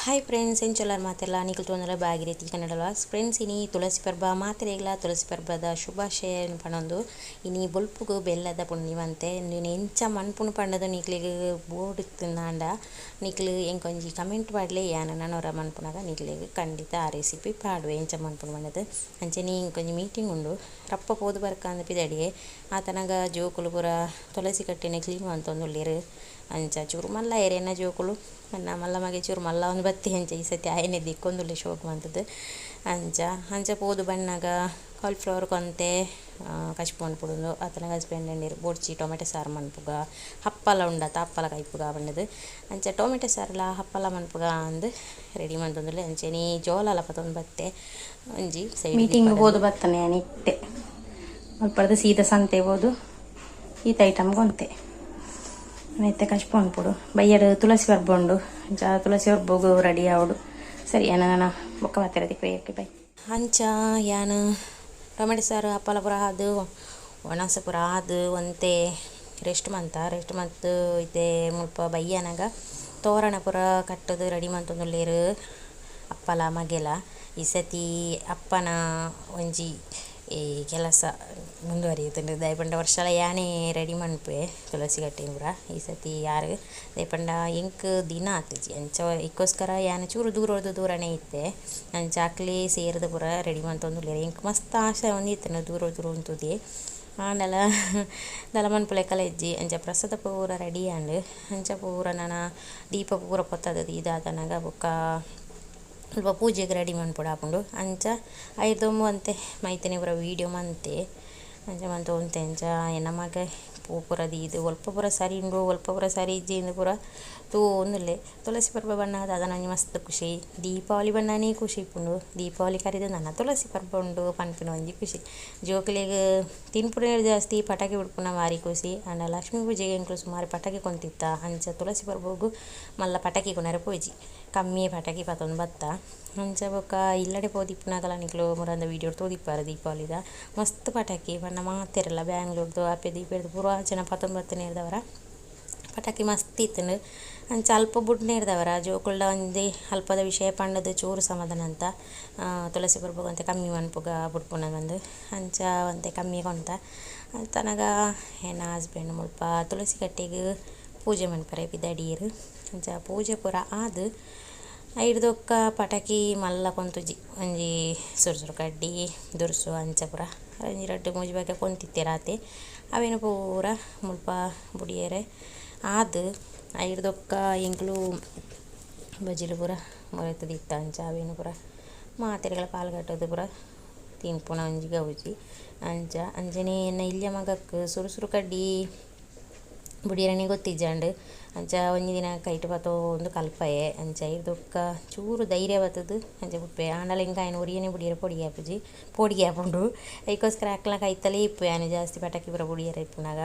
Hi friends, ಎಂಚೊಲ್ಲಾರ್ ಮಾತೆರ್ಲ ನಿಕುಲು ತೂವೊಂದುಲ್ಲ Bhagirathi Kannada vlogs. Friends, ಇನಿ ತುಳಸಿ ಪರ್ಬ ಮಾತೆರೆಗ್ಲ ತುಳಸಿ ಪರ್ಬದ ಶುಭಾಶಯ ಪನೊಂದು ಇನಿ ಬೊಲ್ಪುಗು ಬೆಲ್ಲದ ಪುಣ್ಯವಂತೆ ನೀನು ಎಂಚ ಮನ್ಪುನು ಪಂಡದು ನಿಕ್ಲೆಗ್ ಬೋರ್ಡ್ ಇತ್ತಿನಾಂಡ ನಿಕ್ಲು ಎಂಕೊಂಜಿ ಕಮೆಂಟ್ ಪಾಡ್ಲೆ, ಯಾನ್ ನನೊರ ಮನ್ಪುನಗ ನಿಕ್ಲೆಗ್ ಖಂಡಿತ ಆ ರೆಸಿಪಿ ಪಾಡುವೆ ಎಂಚ ಮನ್ಪುನು ಪಂಡದು. ಅಂಚನೆ ಇಂಕೊಂಜಿ ಮೀಟಿಂಗ್ ಉಂಡು ರಪ್ಪ ಪೋದು ಬರ್ಕಂದ್ ಪಿದಡಿಯೆ ಆತನಗ ಜೋಕುಲು ಪೂರ ತುಳಸಿ ಕಟ್ಟಿನ ಕ್ಲೀನ್ ಮಂತೊಂದುಲ್ಲೆರ್. ಅಂಚ ಚೂರು ಮಲ್ಲ ಏರೆನ ಜೋಕುಲು ಅನ್ನ ಮಲ್ಲ ಮಗೆ ಚೂರು ಮಲ್ಲ ಒಂದು ಬತ್ತಿ ಅಂಚ ಈ ಸತಿ ಆಯನೆ ದಿಕ್ಕೊಂದುಲ್ಲೆ ಶೋಕ್ ಮಂತುದು. ಅಂಚ ಅಂಚ ಪೋದು ಬನ್ನಗ ಕಾಲಿಫ್ಲವರ್ ಕೊಂತೆ ಕಚ್ಪು ಮನ್ಪುಡು ಆತನಗ ಹಸ್ಬೆಂಡ್ ಎಂಡೇರು ಬೋಡ್ಚಿ ಟೊಮೆಟೊ ಸಾರು ಮನ್ಪುಗ ಹಪ್ಪಲ ಉಂಡತ ಹಪ್ಪಲ ಕೈಪುಗ ಪಂಡದು. ಅಂಚ ಟೊಮೆಟೊ ಸಾರುಲ ಹಪ್ಪಲ ಮನ್ಪುಗ ಅಂದ್ ರೆಡಿ ಮಂತೊಂದುಲ್ಲೆ. ಅಂಚನೆ ಜೋಳಲ ಪತೊಂದು ಬತ್ತೆ ಒಂಜಿ ಸೈಡ್ ಮೀಟಿಂಗ್ ಪೋದು ಬತ್ತನೆ ಯಾನ್ ಇತ್ತೆ ಅಲ್ಪರ್ದ್ ಸೀದಾ ಸಂತೆ ಪೋದು ಈತ ಐಟಮ್ ಕೊಂತೆ ಇತ್ತೆ ಕಚ್ಪು ಮನ್ಪುಡು ಬಯ್ಯಡ್ ತುಳಸಿ ಪರ್ಬ ಉಂಡು ಅಂಚ ತುಳಸಿ ಪರ್ಬೊಗು ರೆಡಿ ಆವೊಡು. ಸರಿ ಯಾನ್ ಬೊಕ್ಕ ಮಾತೆರ ತಿಕ್ಕುವೆ. ಓಕೆ ಬೈ. ಅಂಚ ಯಾನ್ ಟೊಮೆಟೊ ಸಾರು ಹಪ್ಪಲ ಪೂರ ಆದ್ ಒಣಸ್ ಪೂರ ಆದ್ ಒಂತೆ ರೆಸ್ಟ್ ಮಂತ ರೆಸ್ಟ್ ಮಂತ್ ಇತ್ತೆ ಮುಲ್ಪ ಬಯ್ಯನಗ ತೋರಣ ಪೂರ ಕಟ್ಟುದು ರೆಡಿ ಮಂತೊಂದುಲ್ಲೆರ್ ಅಪ್ಪಲ ಮಗೆಲ. ಈ ಸತಿ ಅಪ್ಪನ ಒಂಜಿ ಈ ಕೆಲಸ ಮುಂದುವರಿಯುತ್ತುಂಡು ದಾಯೆ ಪಂಡ ವರ್ಷಲ ಯಾನೇ ರೆಡಿ ಮನ್ಪುವೆ ತುಳಸಿ ಕಟ್ಟಿನ ಪೂರ. ಈ ಸತಿ ಯಾರು ದಾಯೆ ಪಂಡ ಎಂಕ್ ದಿನ ಆತಿಜಿ ಅಂಚ ಐಕೋಸ್ಕರ ಯಾನ್ ಚೂರು ದೂರೊರ್ದು ದೂರನೇ ಇತ್ತೆ. ಅಂಚ ಅಕ್ಲೆ ಸೇರ್ದ್ ಪೂರ ರೆಡಿ ಮಂತೊಂದುಲ್ಲೆರ್. ಎಂಕ್ ಮಸ್ತ್ ಆಸೆ ಒಂದಿತ್ತುಂಡು ದೂರ ದೂರ ಉಂತುದೆ ಆಂಡಲ ದಾಲ ಮನ್ಪುಲೆಕಲ ಇಜ್ಜಿ. ಅಂಚ ಪ್ರಸಾದ ಪೂರ ರೆಡಿ ಆಂಡ್. ಅಂಚ ಪೂರ ನನ ದೀಪ ಪೂರ ಪೊತ್ತದು ದೀದಾದನಗ ಬೊಕ್ಕ ಅಲ್ಪ ಪೂಜೆಗ್ ರೆಡಿ ಮನ್ಪೊಡಾಪುಂಡು. ಅಂಚ ಐರ್ದ್ ಒಂತೆ ಮೈತನೆ ಪೂರ ವೀಡಿಯೋ ಮಂತೆ ಅಂಚ ಮಂತ್ ಒಂತೆ ಅಂಚ ಎನ್ನ ಮಗೆ ಪೂ ಪೂರ ದೀದ್ ಒಲ್ಪ ಪೂರ ಸರಿ ಉಂಡು ಒಲ್ಪ ಪೂರ ಸರಿ ಇಜ್ಜಿ ಇಂದ್ ಪೂರ ತೂವೊಂದುಲ್ಲೆ. ತುಳಸಿ ಪರ್ಬ ಬನ್ನಗ ದಾದನ ಒಂಜಿ ಮಸ್ತ್ ಖುಷಿ, ದೀಪಾವಳಿ ಬನ್ನಗನೇ ಖುಷಿ ಇಪ್ಪುಂಡು. ದೀಪಾವಳಿ ಕರಿದ್ ನನ ತುಳಸಿ ಪರ್ಬ ಉಂಡು ಪನ್ಪಿನ ಒಂಜಿ ಖುಷಿ. ಜೋಕುಲೆಗ್ ತಿನ್ಪುನ ಜಾಸ್ತಿ ಪಟಾಕಿ ಬುಡ್ಪುನ ಬಾರಿ ಖುಷಿ. ಆಂಡ ಲಕ್ಷ್ಮೀ ಪೂಜೆಗ್ ಎಂಕುಲು ಸುಮಾರು ಪಟಾಕಿ ಕೊಂತಿತ್ತ. ಅಂಚ ತುಳಸಿ ಪರ್ಬೊಗು ಮಲ್ಲ ಪಟಾಕಿ ಕೊನರೆ ಪೋಯಿಜಿ, ಕಮ್ಮಿಯೇ ಪಟಾಕಿ ಪತೊಂದು ಬತ್ತ. ಅಂಚ ಬೊಕ್ಕ ಇಲ್ಲಡೆ ಪೋದಿಪ್ಪುನಗಲ ನಿಕುಲು ಮುರಂದ ವೀಡಿಯೋ ತೂದಿಪ್ಪರ್ ದೀಪಾವಳಿದ ಮಸ್ತ್ ಪಟಾಕಿ ಪಂಡ ಮಾತೆರೆಲ ಬ್ಯಾಂಗ್ಳೂರ್ದು ಆಪೆದ ಈಪೆದ ಪೂರ ಜನ ಪತೊಂದು ಬತ್ತಿನೇರ್ದವರ ಪಟಾಕಿ ಮಸ್ತ್ ಇತ್ತುಂಡು. ಅಂಚ ಅಲ್ಪ ಬುಡ್ನೇರ್ದವರ ಜೋಕುಲ್ಡ ಒಂಜಿ ಅಲ್ಪದ ವಿಷಯ ಪಂಡದು ಚೂರು ಸಮಾಧಾನ ಅಂತ ತುಳಸಿ ಪರ್ಬಗ್ ಒಂತೆ ಕಮ್ಮಿ ಮನ್ಪುಗ ಬುಡ್ಪುನ ಪಂದ್ ಅಂಚ ಒಂತೆ ಕಮ್ಮಿ ಕೊಂತ. ತನಗ ಎನ್ನ ಹಸ್ಬೆಂಡ್ ಮುಲ್ಪ ತುಳಸಿ ಕಟ್ಟೆಗ್ ಪೂಜೆ ಮನ್ಪರೆ ಪಿದಡಿಯೆರ್. ಅಂಚ ಪೂಜೆ ಪೂರ ಆದ್ ಐರ್ದೊಕ್ಕ ಪಟಾಕಿ ಮಲ್ಲ ಕೊಂತುಜಿ ಒಂಜಿ ಸುರು ಸುರು ಕಡ್ಡಿ ದುರ್ಸು ಅಂಚ ಪೂರ ಒಂಜಿ ರಡ್ಡ್ ಮೂಜಿ ಬಗೆ ಕೊಂತಿತ್ತೆರ್ ಆತೆ. ಅವೆನ್ ಪೂರ ಮುಲ್ಪ ಬುಡಿಯೆರೆ ಆದ್ ಐರ್ದೊಕ್ಕ ಎಂಕುಲು ಬಜಿಲ್ ಪೂರ ಮೊರೆತುದಿತ್ತ. ಅಂಚ ಅವೆನ್ ಪೂರ ಮಾತೆರೆಗ್ಲ ಪಾಲ್ ಕಟ್ಟುದು ಪೂರ ತಿನ್ಪುನ ಒಂಜಿ ಗೌಜಿ. ಅಂಚ ಅಂಚನೆ ಎನ್ನ ಇಲ್ಯ ಮಗಕ್ ಸುರು ಸುರು ಕಡ್ಡಿ ಬುಡಿಯೆರೆನೆ ಗೊತ್ತಿಜ್ಜಾಂಡ್. ಅಂಚ ಒಂಜಿ ದಿನ ಕೈಟ್ ಪತೊಂದು ಕಲ್ಪಯೆ. ಅಂಚ ಐರ್ದೊಕ್ಕ ಚೂರು ಧೈರ್ಯ ಬತ್ತುದು ಅಂಚ ಬುಡ್ಪೆ. ಆಂಡಲ ಎಂಕ್ ಆಯನ್ ಒರಿಯನೆ ಬುಡಿಯೆರೆ ಪೋಡಿಗೆ ಆಪುಜಿ ಪೋಡಿಗೆ ಆಪುಂಡು. ಐಕೋಸ್ಕರ ಅಕ್ಲ್ನ ಕೈತಲೇ ಇಪ್ಪುವೆ ಯಾನ್ ಜಾಸ್ತಿ ಪಟಾಕಿ ಪೂರ ಬುಡಿಯೆರೆ ಇಪ್ಪುನಗ.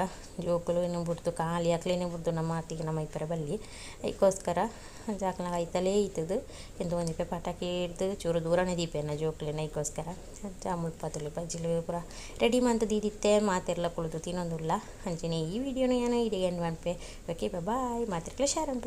ಜೋಕುಲು ಬುಡ್ದು ಖಾಲಿ ಅಕ್ಲೆನೆ ಬುಡ್ದು ನಮ್ಮ ಅತ್ತಿಗೆ ನಮ್ಮ ಇಪ್ಪರೆ ಬಲ್ಲಿ ಐಕೋಸ್ಕರ ಅಂಚ ಅಕ್ಲ್ನ ಕೈತಲೇ ಇತ್ತುದು ಎಂತ ಒಂಜಿ ಪಟಾಕಿ ಹಿಡ್ದು ಚೂರು ದೂರನೇ ದೀಪೆನ ಜೋಕುಲೆನ ಐಕೋಸ್ಕರ. ಅಂಚ ಮುಲ್ಪ ತೂಲೆ ಬಜಿಲ್ ಪೂರ ರೆಡಿ ಮಂತ್ ದೀದಿತ್ತೆ ಮಾತೆರ್ಲ ಕುಲ್ಲುದು ತಿನೊಂದುಲ್ಲ. ಅಂಚನೆ ಈ ವಿಡಿಯೋನು ಯಾನ್ ಇಡೆಗ್ ಎಂಡ್ ಮನ್ಪುವೆ. ಓಕೆ ಬಾಯ್, ಮಾತೆರ್ಗ್ಲ ಶೇರ್ ಮನ್ಪುಲೆ.